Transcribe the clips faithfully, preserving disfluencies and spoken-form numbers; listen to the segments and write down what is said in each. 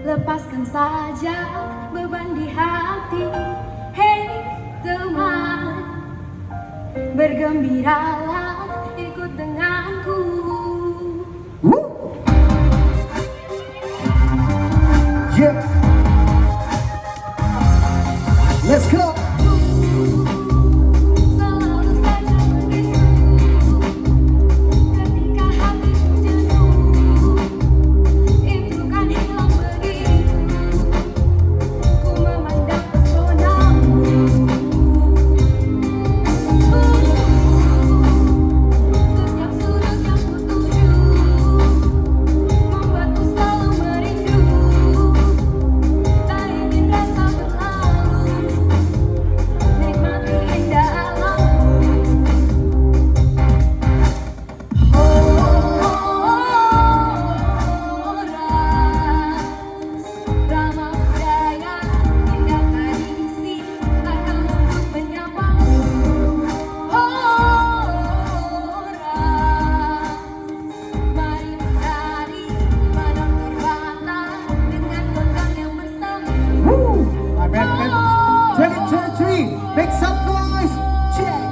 Lepaskan saja beban di hati, hei teman. Bergembiralah ikut denganku. Woo! Yeah. Let's go. Selalu saja merindu. Ketika hatiku jenuh, itu kan hilang begitu. Ku memandang pesonamu. Setiap sudut yang ku tuju membuatku selalu merindu. Tak ingin rasa berlalu. Nikmati indah alammu. Horas, ramah budaya, indah tradisi, akan luput menyapamu. Horas, mari menari, padang terbata, dengan gondang yang bersamamu. Woo! Amen, amen. Twenty twenty-three, make some noise. Check.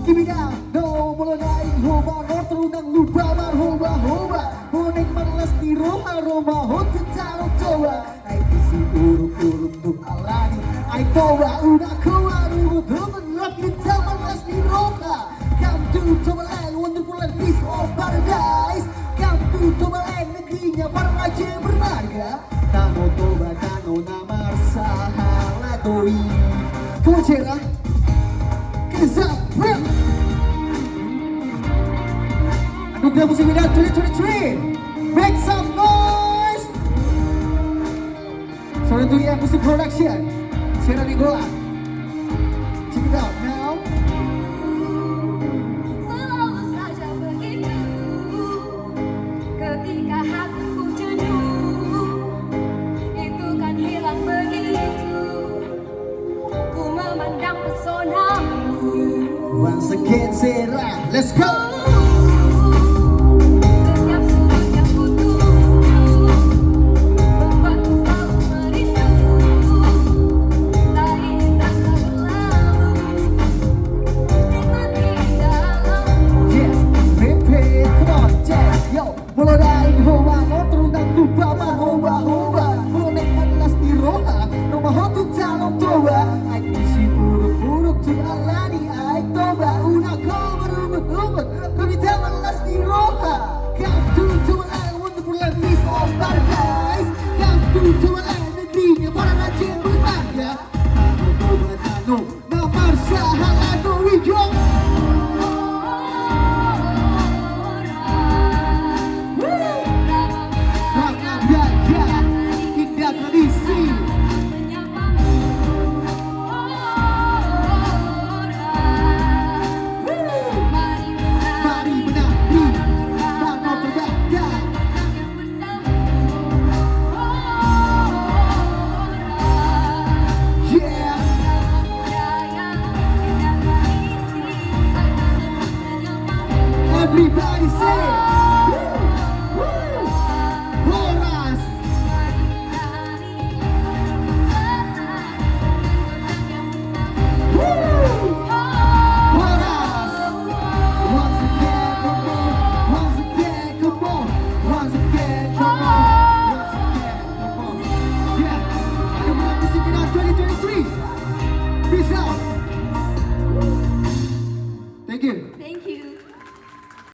Give it up. No, molo naeng hobar, ro, tolu, unang lupa marhoba-hoba. Bonek marlas ni roha, ro mahot tano Toba. Naeng isi uruk-uruk tu alani. Ai Toba, unang hoba, uruk-uruk, rap kita marlas ni roha. Come to Tobaland, wonderful land, peace of paradise. Come to Tobaland, negerinya para raja bermarga. Tano Toba, tano na marsahala doi. Come on, Cera. Kezabrak. Anugerah Musik Medan twenty twenty-three. Make some noise. Sound to Ian Musik Production. Cera Nainggolan.